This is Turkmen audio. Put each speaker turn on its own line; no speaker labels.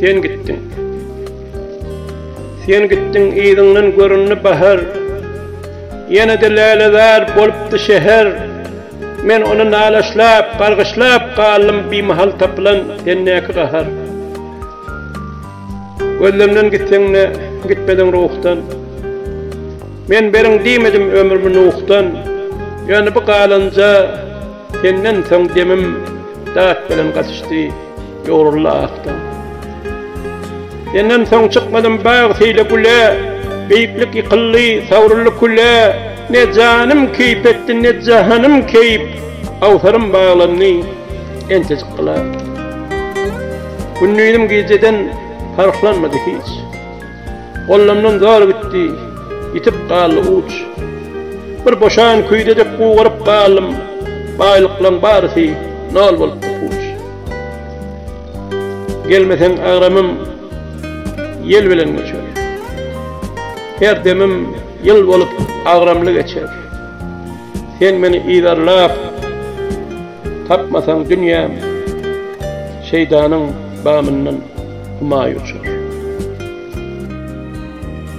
Sen gitdiň. Sen gitdiň yzyňdan göründi bahar. Ýene-de lälezar bolupdy şäher. Men ony nalaşlap, gargyşlap galdym bimahal tapylan sendäki gahar. Gözlemden gitseň-de, gitmediň ruhdan. Men beriň diýmedim ömrümi Nuhdan. Ýöne bu galanja senden soň demim dat bilen gatyşdy, ýugruldy akdan. Senden soň çykmadym bag seýle güle, Beýiklik ýykyldy, sawruldy küle. Ne janym keýp etdi, ne jahanym keýp, Awsarym baglandy entejik gyla. Gündizim gijeden parhlanmady hiç. Gollamdan zor gitdi, ýitip galdy uç. Bir boşan küýze dek gugaryp galdym, Baýlyklaň barysy nol bolupdy puç. Gelmeseň agramym ýel bilen göçer. Her demim ýyl bolup agramly geçer. Sen meni yzarlap tapmasaň dünýäm, Şeýdanyň bamyndan humaý uçar.